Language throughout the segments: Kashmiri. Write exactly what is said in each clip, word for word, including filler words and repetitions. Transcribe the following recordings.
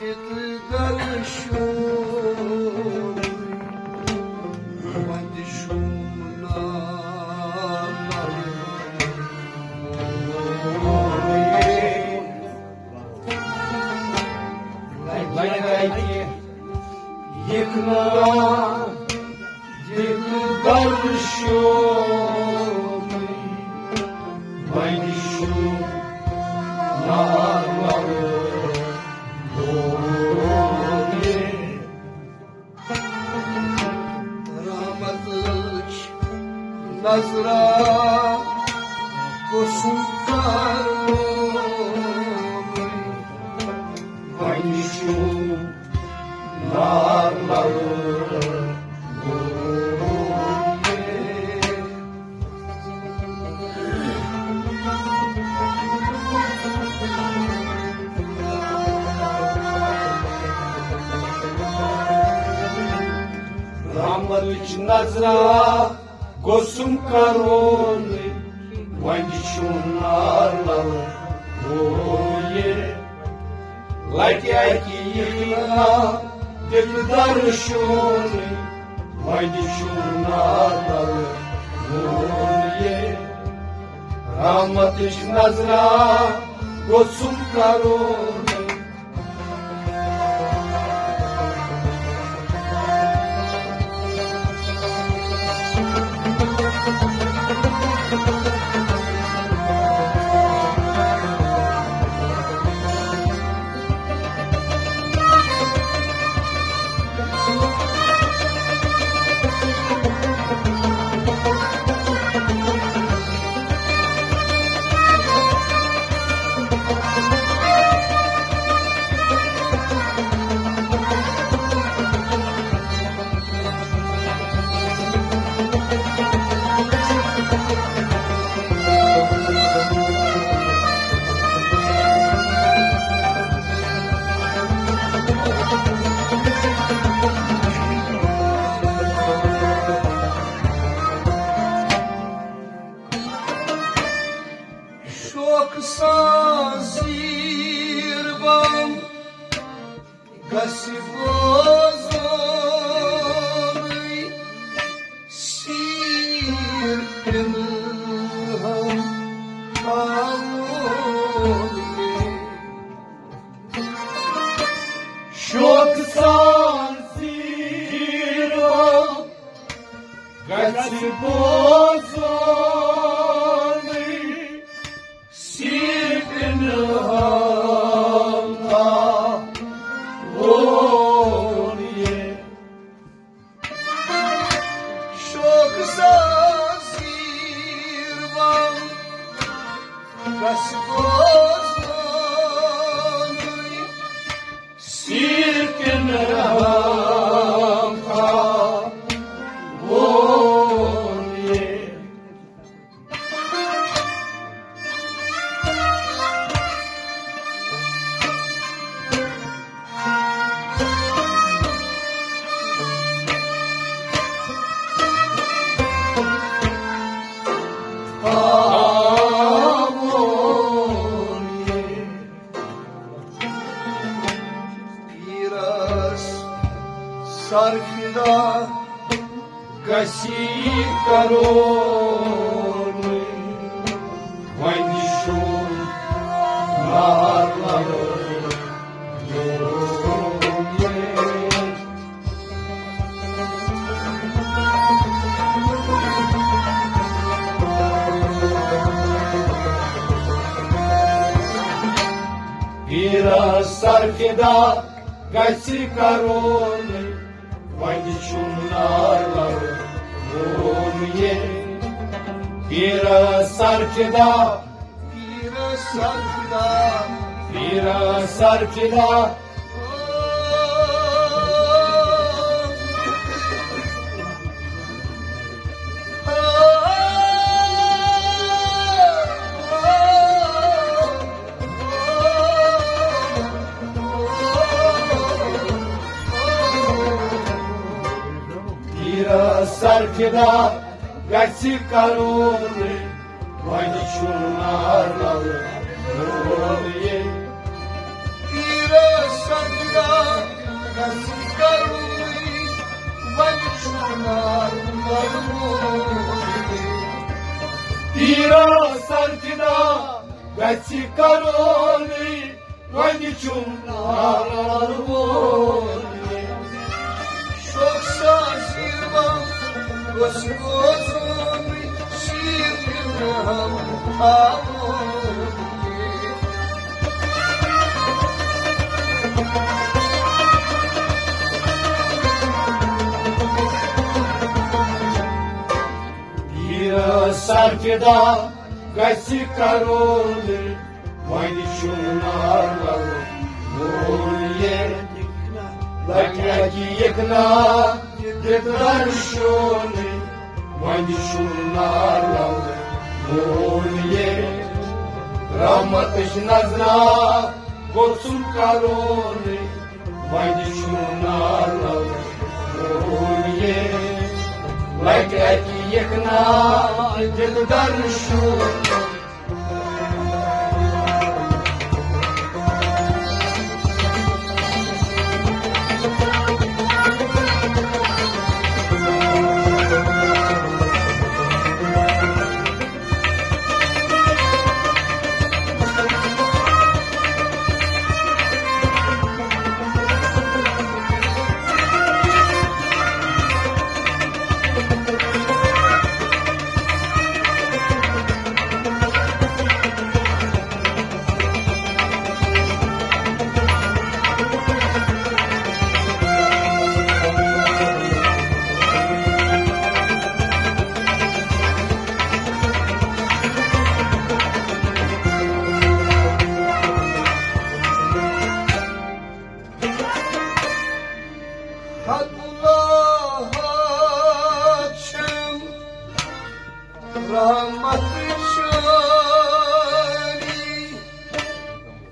درشو وندِ شوم نالل۔ لگہِ اَتہِ یِکنہٕ یِکہٕ درشو وندِ شوم نالل۔ رحمتٕچ نظرا قسم کرو وندِ شوم نالل۔ رحمتٕچ نظرا قسم کرو وندِ شوم نالل۔ لگہِ اَتہِ یِکنہٕ یِکہٕ درشو وندِ شوم نالل۔ رحمتٕچ نظرا قسم کرو شوقہٕ سان زیٖر بم گژھِ بوزُن سیٖر پِنہٕ ہم تھاوُن۔ شوقہٕ سان زیٖر بم گژھِ بوزُن سیٖر پِنہٕ ہم تھاوُن۔ شوقہٕ سان زیٖر بم گژھِ بوزُن سیٖر پِنہٕ ہم تھاوُن۔ پیرس سرفراز گژھی کرون وۄنۍ شوم نار لڑٲے۔ پیرس سرفراز گژھِ کرون وۄنۍ چھُم نار لڑُن یے۔ پیرس سرفراز، پیرس سرفراز، پیرس سرفراز۔ پیرس سرفراز گژھِ کرون وۄنۍ چھُم نار لڑُن یے۔ پیرس سرفراز میٖرا سرفدا گژھِ کرونٕے، وۄنۍ چھُم نارٕ وول۔ شوخ ساز یِوان گوٚژھ روزُن، شیٖر ہم تھاوُن۔ میٖرا سرفدا گژھِ کرونٕے، وۄنۍ چھُم نارٕ وول۔ لگہِ اَکہِ یِکنا دِدار شونٕے، وۄنۍ چھُم نارٕ وول۔ رحمتٕچ نظرا گوٚژھُم کرونٕے، وۄنۍ چھُم نارٕ وول۔ لگہِ اَکہِ یِکنا دِدار شونٕے۔ حق اللہ چھم رحمت چٲنی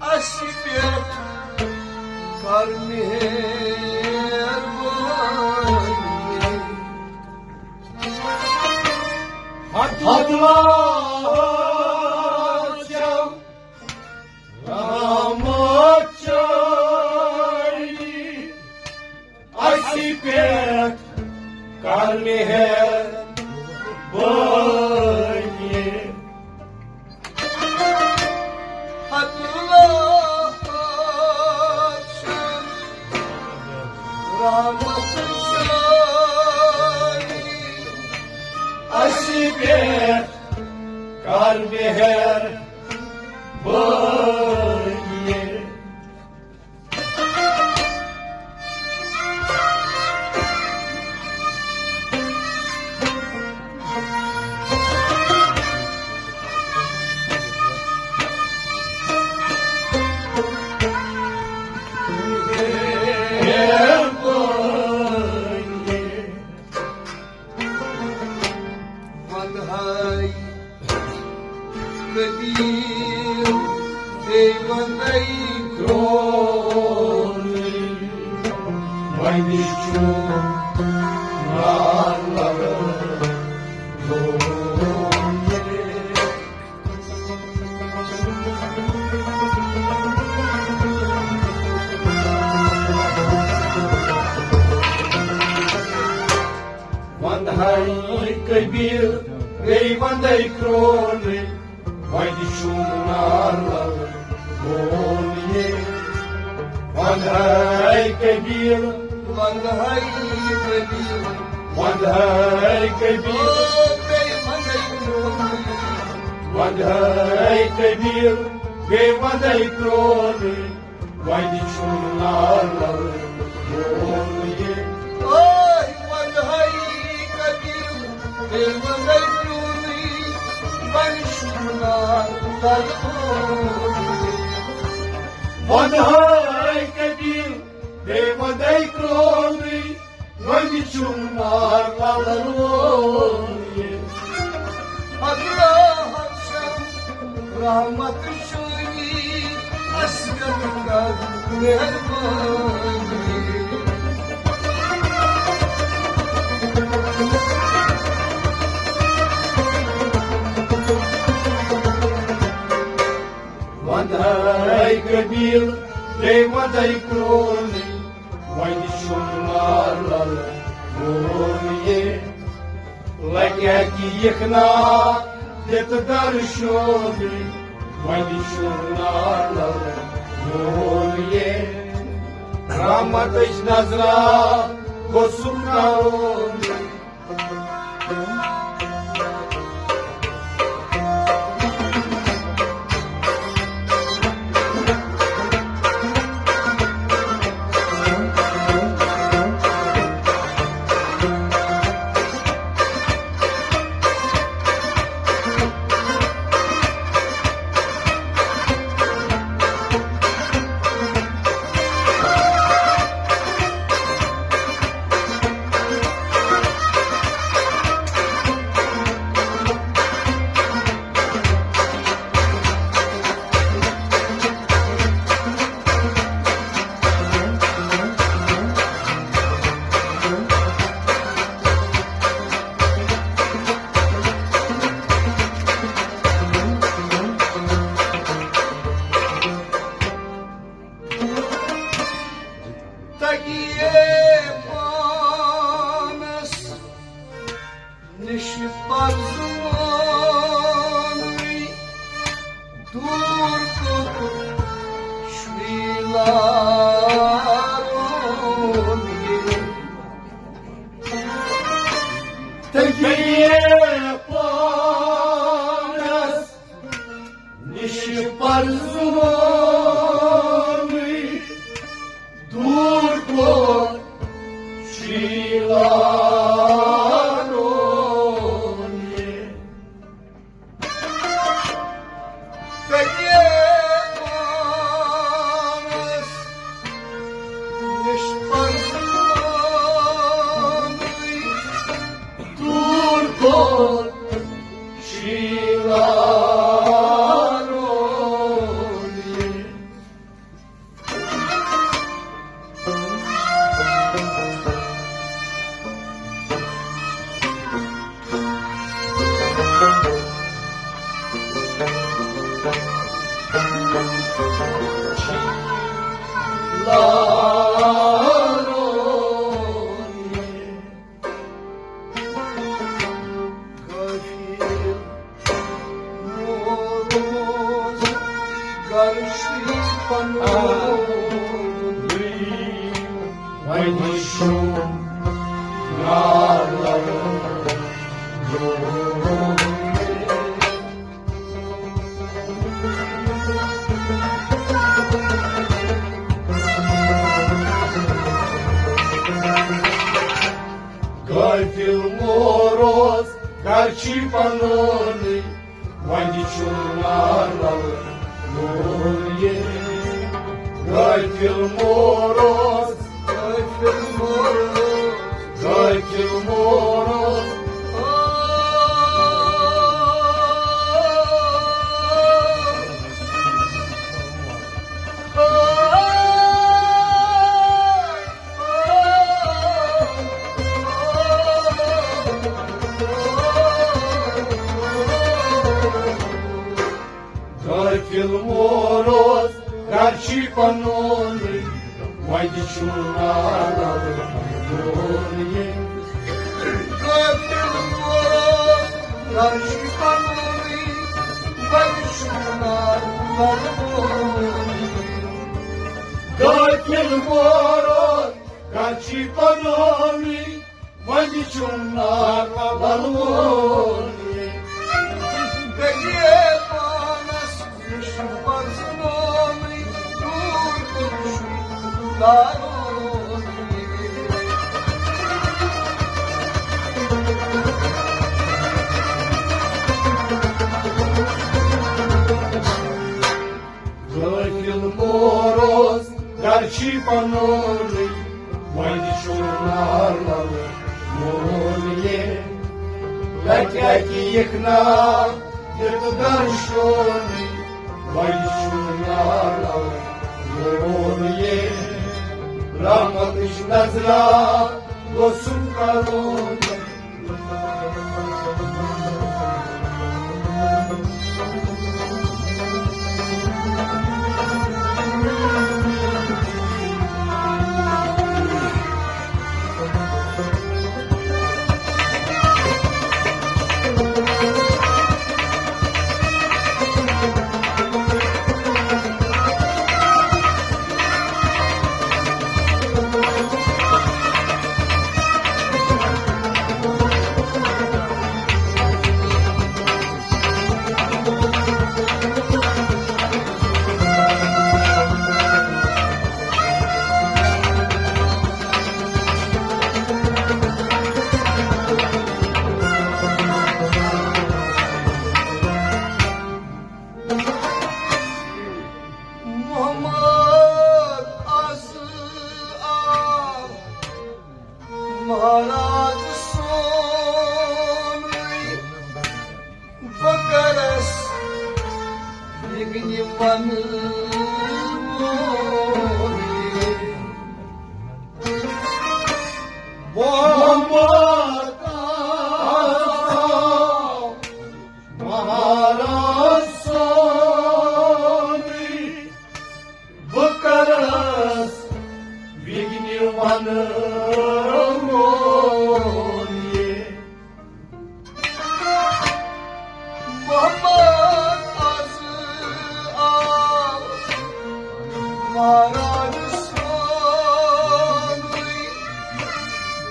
اَسہِ پٮ۪ٹھ کر مہربٲنی۔ حق اللہ چھم رحمت چٲنی اَسہِ پٮ۪ٹھ کر مہربٲنی۔ حق اللہ چھم رحمت چٲنی اَسہِ پٮ۪ٹھ کر مہربٲنی۔ وندہائی قدیم بیٚیہِ وندے کرون۔ وۄنۍ چھُ نار لگان۔ وندہائی قبیل بیٚیہِ وندے کرونٕے، وۄنۍ چھُم نار لگان۔ وندہائی قبیل، وندہائی قبیل، وندہائی قبیل، او بیٚیہِ وندے کرونٕے۔ وندہائی قبیل بیٚیہِ وندے کرونٕے، وۄنۍ چھُم نار لگان۔ اوے وندہائی قبیل بیٚیہِ وندے کرونٕے، وۄنۍ چھُم نار لگان۔ وندہائی قبیل بیٚیہِ وندے کرونٕے، وۄنۍ چھُم نار لگان۔ اللہ چھم رحمت چٲنی، اَسہِ پٮ۪ٹھ کر مہربٲنی۔ وندہائی قبیل بیٚیہِ وندے کرونٕے، وۄنۍ چھُم نار لگان۔ لگہِ اَکہِ یِکنا تہٕ درشونٕے، وۄنۍ چھُ نالہٕ وول یہِ رحمتٕچ نظرا گوٚژھُم کرُن۔ تگیے پانس نِش پرزٕوانٕے، دوٗر کوٚت چھُے لارُن یہِ۔ تگیے پانس نِش پرزٕوانٕے، دوٗر کوٚت چھُے لارُن یہِ۔ تگیے پانس نِش پرزٕوانٕے، دوٗر کوٚت چھُے لارُن یہِ۔ غافل مورُس گرشی پنُن۔ وۄنۍ چھُم نالہٕ غافل مورُس گرشی پنُن۔ وۄنۍ چھُم نالہٕ وول یہِ غٲفِل مورُس، غٲفِل مورُس، غٲفِل مورُس۔ غٲفِل مورُس گرچی پنُن، وۄنۍ چھُ نالہٕ وول یہِ۔ غٲفِل مورُس گرچی پنُن، وۄنۍ چھُ نالہٕ وول یہِ۔ غٲفِل مورُس گرچی پنُن، وۄنۍ چھُم نار ولوُن۔ گٔیے پانس نِش پرزٕنومٕے، دوٗر کُن چھُم دارُن۔ غٲفِل مورُس گرچی پنُن، وۄنۍ چھُ نالہٕ وول یہِ۔ لٹہِ اکہِ یِکھ ناو دِتھ درشونٕے، وۄنۍ چھُ نالہٕ وول یہِ۔ رحمتٕچ نظرا گوٚژھُم کرُن۔ پنہٕ ووٚن یہِ۔ محمد از آو مہراز سونُے،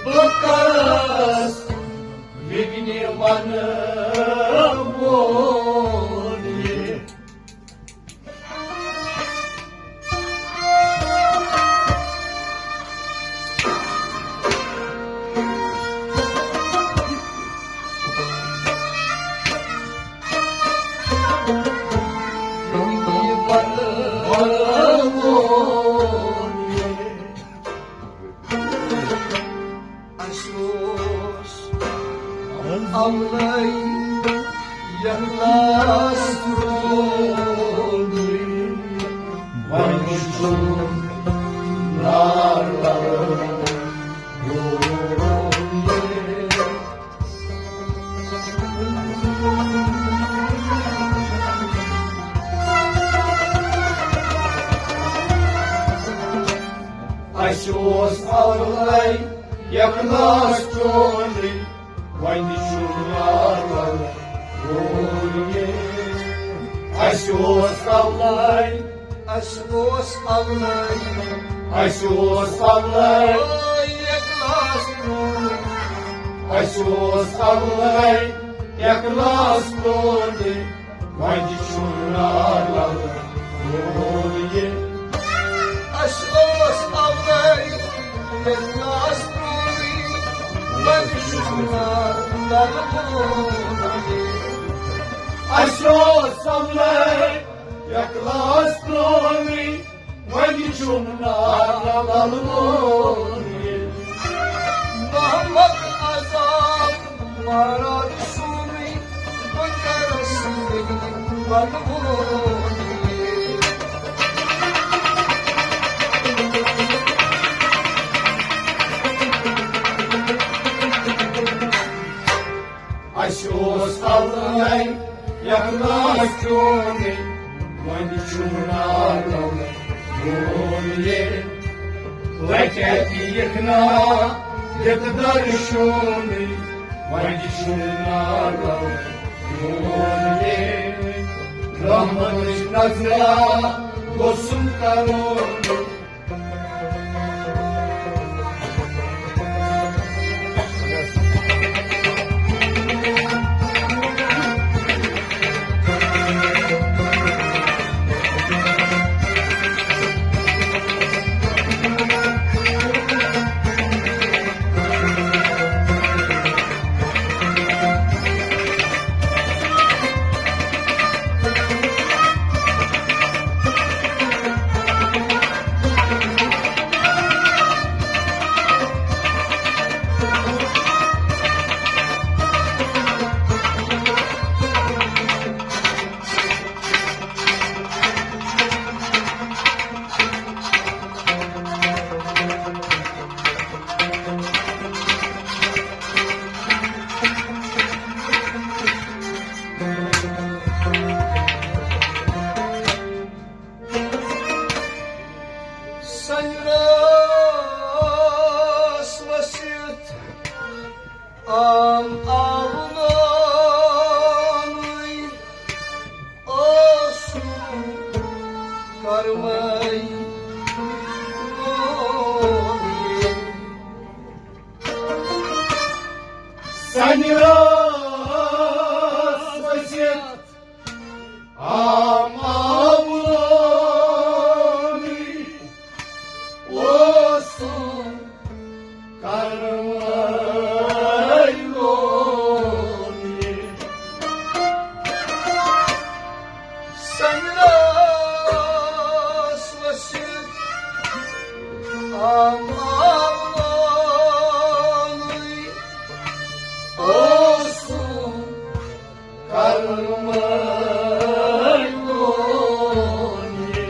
بہٕ کرس وِگنہِ ونہٕ ووٚن یہِ۔ اَسہِ اوس اَولَے یَتھ لاس روزُن، وۄنۍ چھُ نار لَگان۔ اَسہِ اوس اَولَے یَتھ لاس روزُن، وۄنۍ چھُ لاگان ووٚن یہِ۔ اَسہِ اوس اَولَے، اَسہِ اوس اَولَے، اَسہِ اوس اَولَے، اَسہِ اوس اَولَے اِخلاص روزُن۔ وۄنۍ چھُ نالَل ووٚن یہِ۔ اَسہِ اوس اَولَے اِخلاص روزُن۔ وۄنۍ چھُ نالَل ووٚن یہِ۔ اَسہِ اوس اَولَے اِخلاص روزُن۔ وۄنۍ چھُ نالَل ووٚن یہِ۔ محمد عذاب مہراز سونُے، بہٕ کرس وِگنہِ ونہٕ ووٚن یہِ۔ اَسہِ اوس اَولَے یَتھ لاس چونُے، وۄنۍ چھُ نالَل ووٚن یہِ۔ لَکہِ اَکہِ یِکھ نا دِتھ دَرشونُے، وۄنۍ چھُ نالَل ووٚن یہِ۔ رحمتٕچ نظرا گوٚژھُم کَرُن۔ سنہِ رٲس ؤسِتھ عام آونُے اوسُم کرمے لوگے۔ سنہِ رٲس ؤسِتھ عام آونُے اوسُم کرمے لوگے۔ سنہِ رٲس ؤسِتھ عام آونُے اوسُم کرمے لوگے۔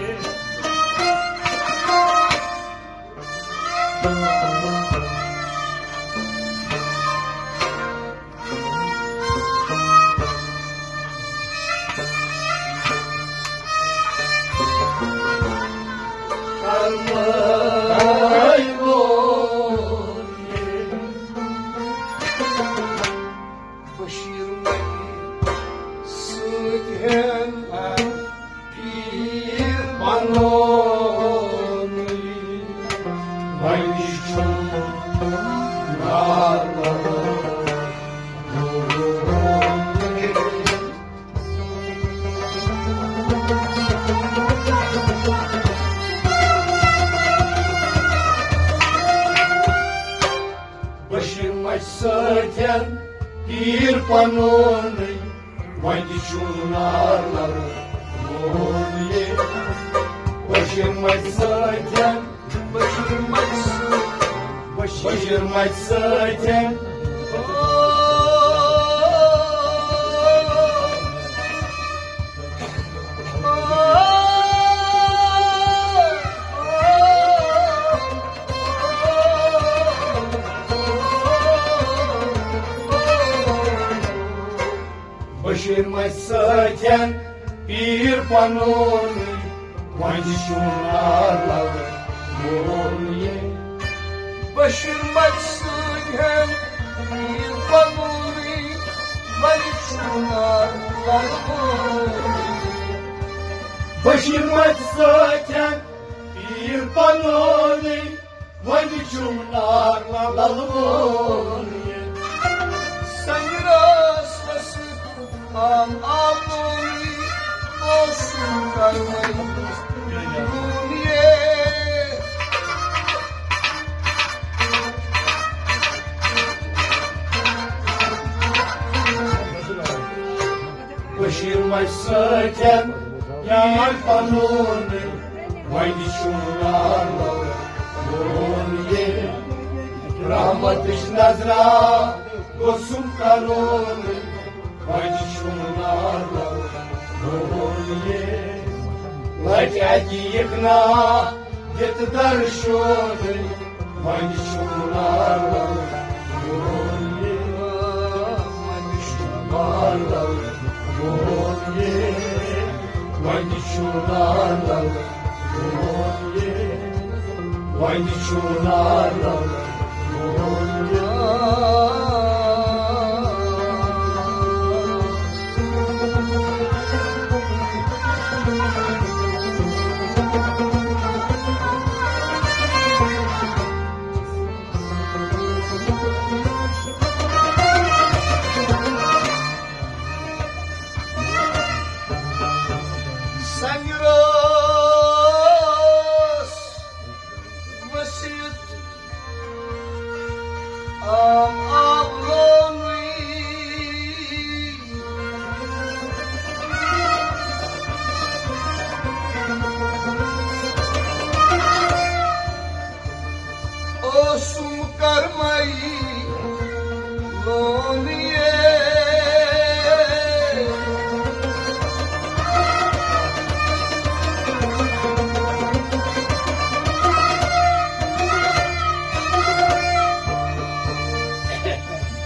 سۭتۍ پیٖر پنُن، وۄنۍ تہِ چھُم نار لگان۔ بشیٖر مجہِ سۭتۍ، بشیٖر مجہِ سۭتۍ، بشیٖر مجہِ سۭتۍ۔ بشیٖر مجہِ سۭتۍ پیٖر پنُن، وۄنۍ چھُم نار لگان۔ بشیٖر مجہِ سۭتۍ پیٖر پنُن، وۄنۍ چھُم نار لگان۔ بشیٖر مجہِ سۭتۍ پیٖر پنُن، وۄنۍ چھُم نار للوُن۔ سنگرس وسط عام آبوری، اوسُم کرمٕے نوٗن یے۔ بشیٖر مجہِ سۭتۍ یار پنُن، وۄنۍ چھُم نار لگان۔ رحمتٕچ نظرا گوٚژھُم کرُن، وۄنۍ چھُم نار لگان۔ لٹہِ اکہِ یِکنہ دِتھ درشُن، وۄنۍ چھُم نار لگان۔ وۄنۍ چھُم نار لگان۔ وۄنۍ چھُم نار لگان۔ وۄنۍ چھُم نار لگان۔ سنگرس وسط عام آب لونُے۔ اوسُم کرمٕے لون یے۔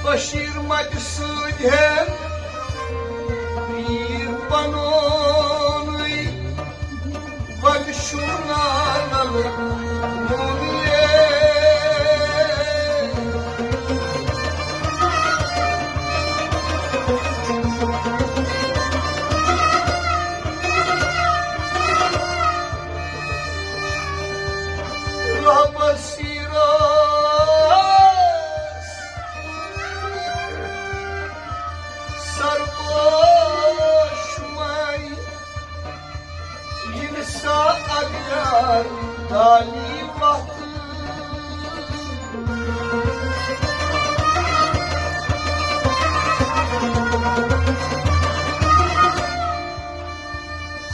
بشیٖر مجہِ سۭتۍ ہٮ۪ن پیٖر پنُنُے۔ وۄنۍ چھُم نار لگان۔ رۄبس سیٖرس سرپوش مے۔ یِنہٕ سا اگیار دانی وتھ۔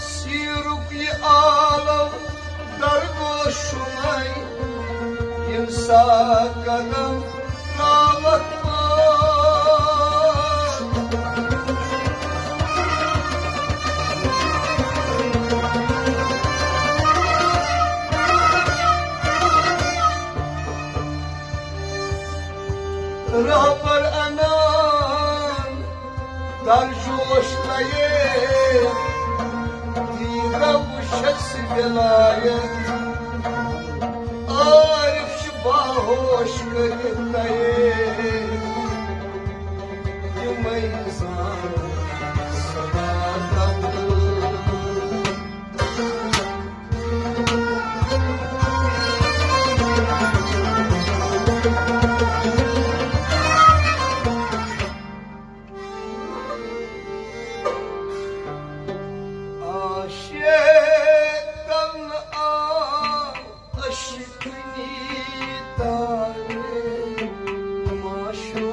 سیٖرُک یہِ عالم درگوش چھُ وۄنۍ، ییٚمہِ سا قدم ترٛاوَتھ پٲٹھۍ۔ رہبر انان در جوش نئے، دیدہ وچھس ولایت، عارف چھ باہوش کٔرِتھ نئے، تمے زان صداقت۔ عاشقن آ عشقنی تارے، نما شو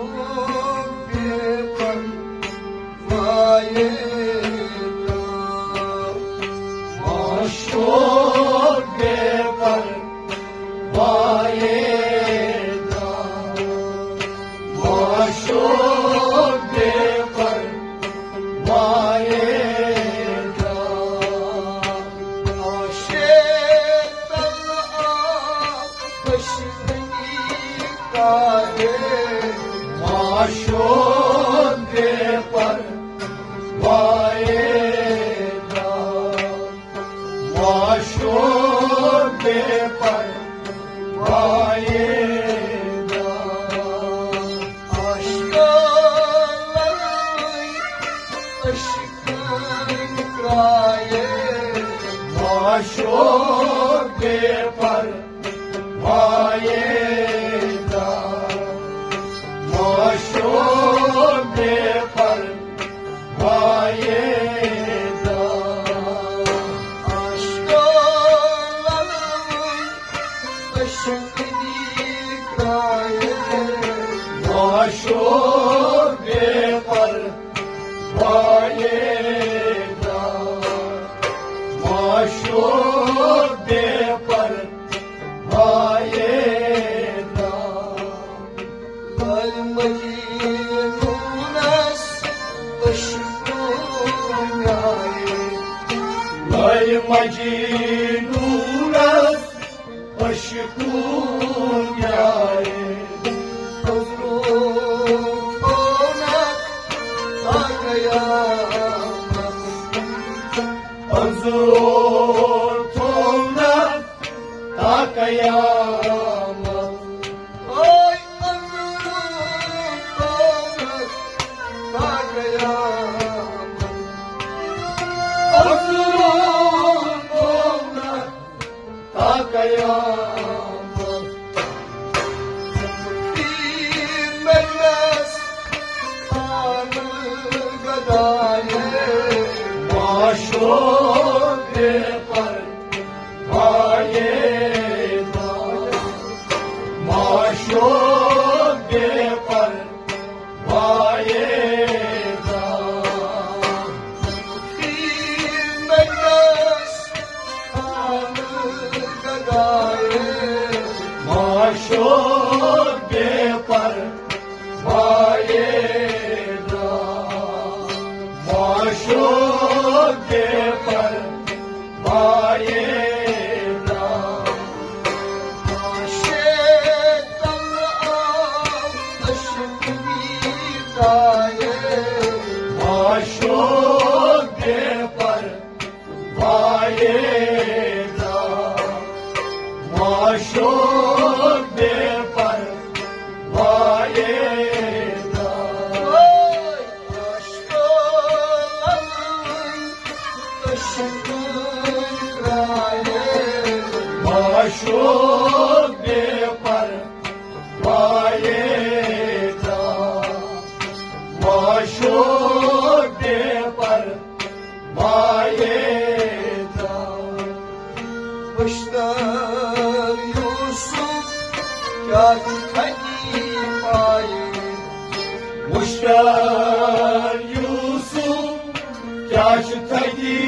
پاییدہ، معشوق بے پرواہ پاییدہ، عاشق طلعت تشنگی کا ہے، معشوق بے پرواہ پاییدہ، معشوق بے پرواہ پاییدہ، عاشقان عشقن کرایے، معشوق بے پرواہ پاییدہ، معشوق بے پرواہ پاییدہ، عاشقان عشقن کرایے، معشوق بے پرواہ پاییدہ، معشوق بے پرواہ پاییدہ، لعل مجنونس عشقن کرایے، لعل مجنونس عشقن کرایے، عذرو تھونک تا قیامت، عذرو تھونک تا قیامت، اوے عذرو تھونک تا قیامت، عذرو تھونک تا قیامت، مجلس خانہ گدایے، معشوق بے پرواہ پاییدہ، معشوق بے پرواہ پاییدہ، مجلس خانہ گدایے، معشوق بے پرواہ پاییدہ، معشوق بے پرواہ پاییدہ، عاشق طلعت عشقن کرایے، معشوق بے پرواہ پاییدہ، معشوق بے پرواہ پاییدہ، عاشقان عشقن کرایے، معشوق بے پرواہ پاییدہ، معشوق بے پرواہ پاییدہ، وُچھتر یوسف کیا چھُ تھدی پایہِ، وُچھتر یوسف کیا چھُ تھدی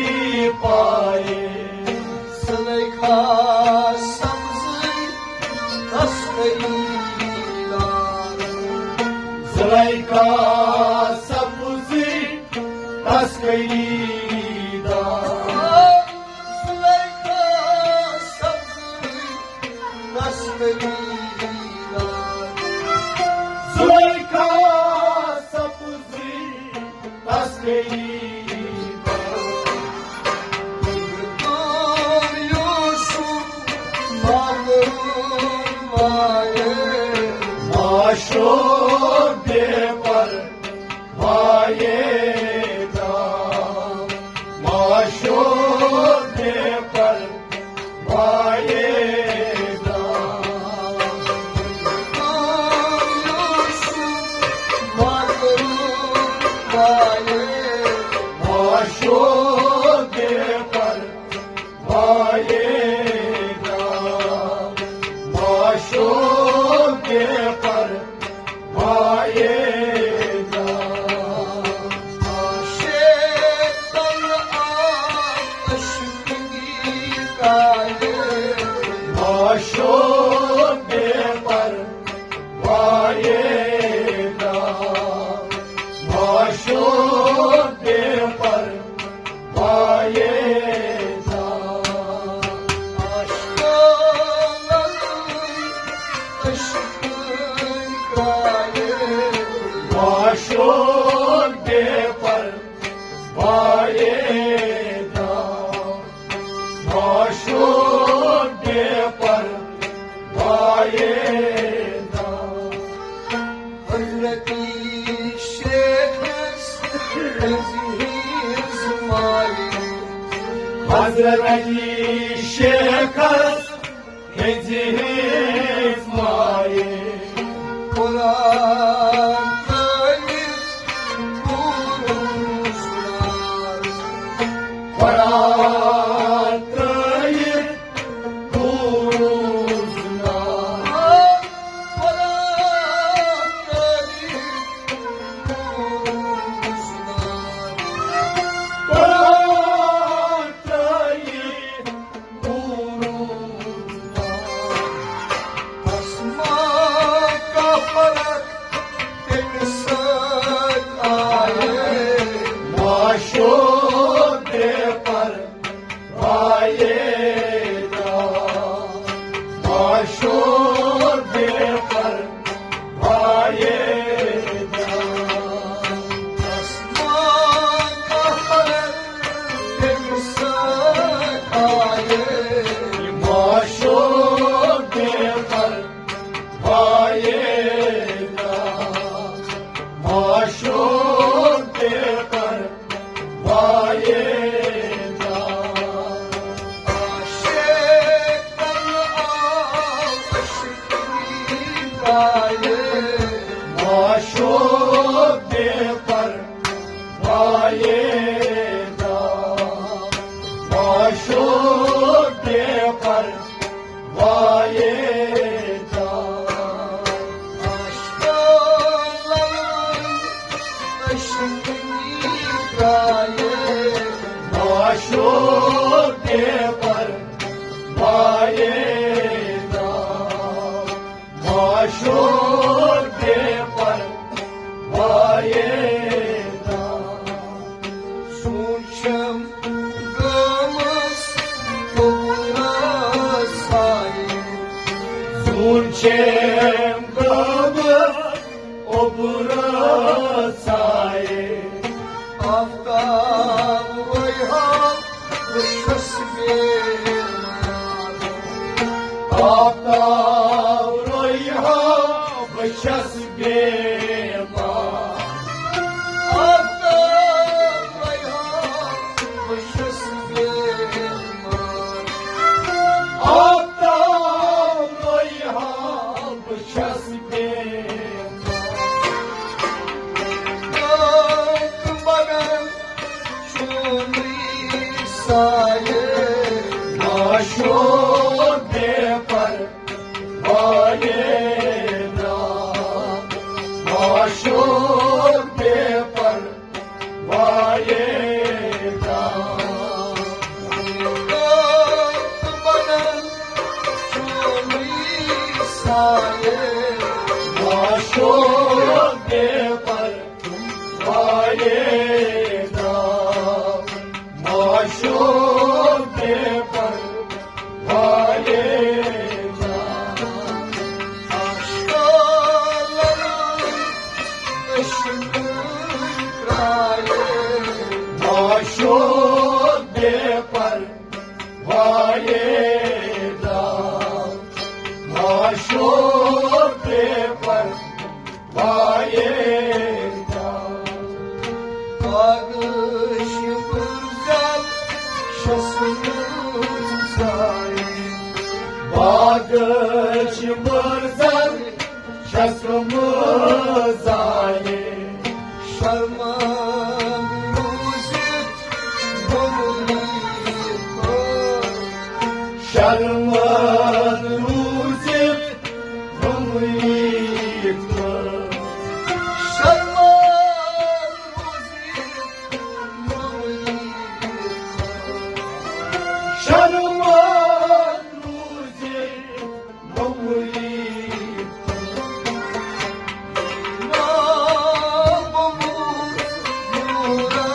پایہِ، زلیخا سبزٕے تسکری دار، زلیخا سبزٕے تسکری دار، زلیخا سبزٕے تسکری دار، زلیخا سبزٕے تسکری دار، یوسف مغرور مایہِ، معشوق بے پرواہ پاییدہ، معشوق بے پرواہ پاییدہ، یوسف مغرور مایہِ، معشوق بے پرواہ پاییدہ، معشوق بے پرواہ پاییدہ، عاشق طلعت عشقن کرایے، معشوق حضرت شیخس عزیز مایہِ، حضرت شیخس عزیز مایہِ، قرآن ترٲوِتھ گوٚو روزدار۔ قرآن ترٲوِتھ گوٚو روزدار۔ قرآن ترٲوِتھ گوٚو روزدار۔ قرآن ترٲوِتھ گوٚو روزدار۔ تس ما کانٛہہ فرق تٔمِس سۭتۍ آیے۔ معشوق بے پرواہ معشوق بے پرواہ معشوق بے پرواہ۔ معشوق بے پرواہ معشوق بے پرواہ۔ معشوق بے پرواہ معشوق بے پرواہ۔ سون چھم گامس اوٚبرس آیہِ۔ سون چھم گامس اوٚبرس آیہِ۔ آفتاب رویہ بہٕ چھُس بیمار۔ آفتاب رویہ بہٕ چھُس بیمار۔ آفتاب رویہ بہٕ چھُس بیمار۔ آفتاب رویہ بہٕ چھُس بیمار۔ تہٕ بغٲر چونُے سایہِ۔ معشوق بے پرواہ معشوق بے پرواہ۔ معشوق بے پرواہ۔ معشوق بے پرواہ۔ معشوق بے پرواہ۔ معشوق بے پرواہ۔ پاگل شبر زیادٕ چھَس نہٕ زایہِ۔ پاگل شبر زیادٕ چھَس نہٕ زایہِ۔ شرمند روٗزِتھ گوٚو یہِ خٲر۔ شرمند روٗزِتھ گوٚو یہِ خٲر۔ شرمند روٗزِتھ گوٚو یہِ خٲر۔ شرمند روٗزِتھ گوٚو یہِ خٲر۔ نوٗرا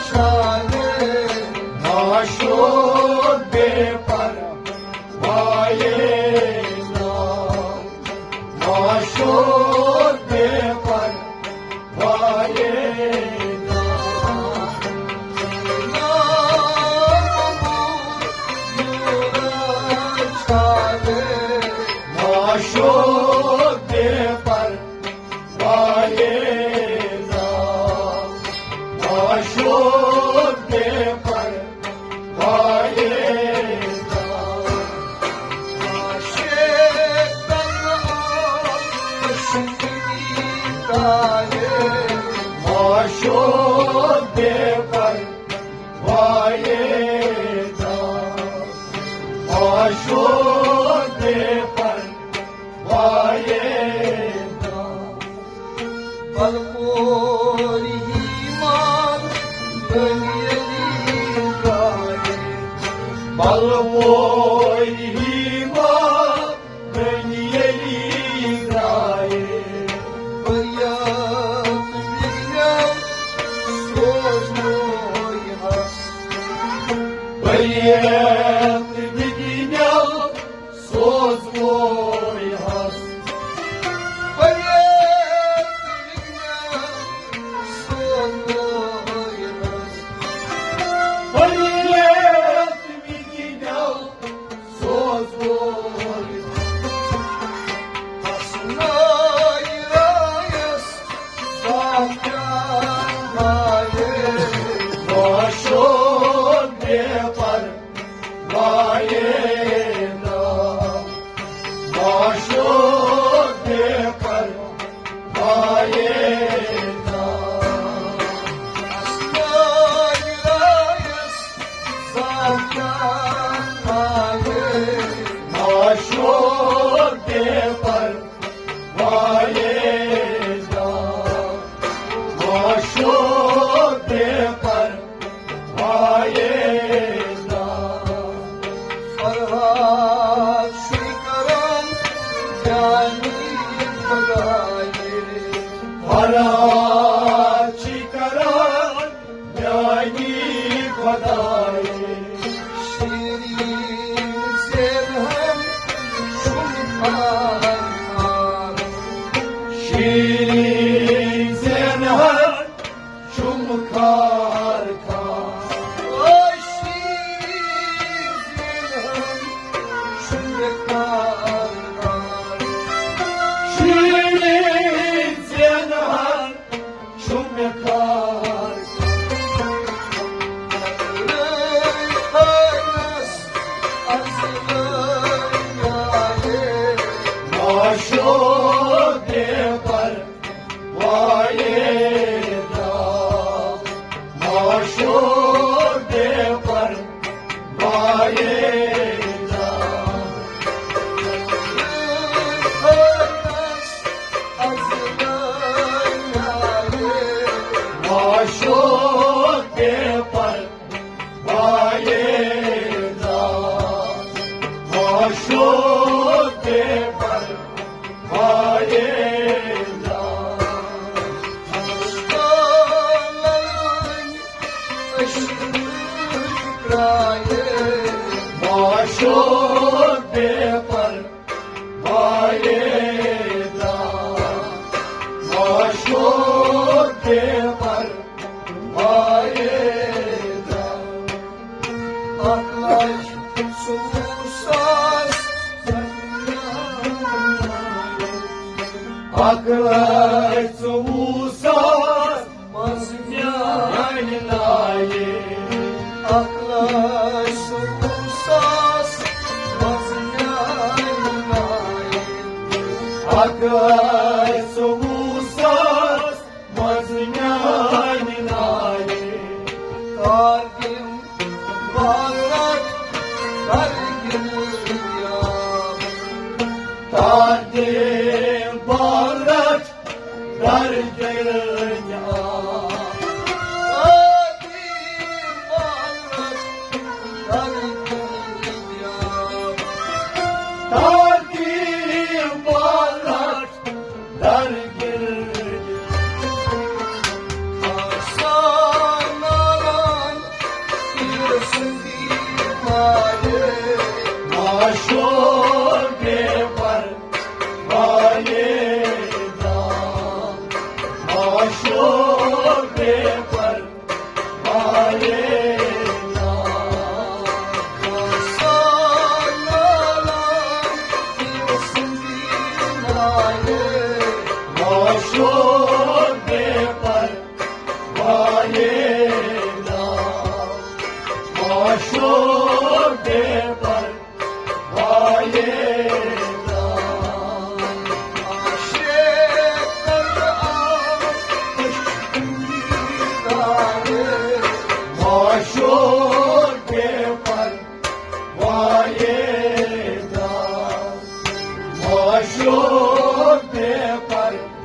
چھانہِ۔ معشوق بے پرواہ۔ معشوق بے پرواہ داغ، معشوق بے پرواہ داغ۔ بلپور ہی مال دنیلی گائے، بلپور ہی مال دنیلی گائے۔ بریت وگنم سوزنوی ہس، بریت وگنم سوزنوی ہس، بریت وگنم سوزنوی ہس، بریت وگنم سوزنوی ہس۔ معشوق بے پرواہ داغ، معشوق بے پرواہ داغ۔ معشوق بے پرواہ داغ، معشوق بے پرواہ داغ۔ فرہاد چھُے کران جانی خدایے، فرہاد چھُے کران جانی خدایے۔ شیرین زینہن چھُم خار خار، شیرین زینہن چھُم خار خار۔ او شیرین زینہن چھُم خار خار، شیرین زینہن چھُم خار۔ معشوق بے پرواہ داغ، معشوق بے پرواہ داغ۔ معشوق بے پرواہ داغ، معشوق بے پرواہ داغ۔ معشوق بے پرواہ داغ، معشوق بے پرواہ داغ۔ اکھ لچھ ژوٚوُہ ساس، اکھ لچھ ژوٚوُہ ساس، منٛز میانہِ نایہِ۔ اکھ لچھ ژوٚوُہ ساس، منٛز میانہِ نایہِ۔ اکھ لچھ ژوٚوُہ ساس، منٛز میانہِ نایہِ۔ تار دِم بال رٹ، کر گِنٛدیا۔ تار دِم بال رٹ، کر گِنٛدیا۔ تار دِم بال رٹ، کر گِنٛدیا۔ تار دِم بال رٹ، در گرد آسان نالان تیر سندی مایے۔ معشوق بے پر شور بے پرواہ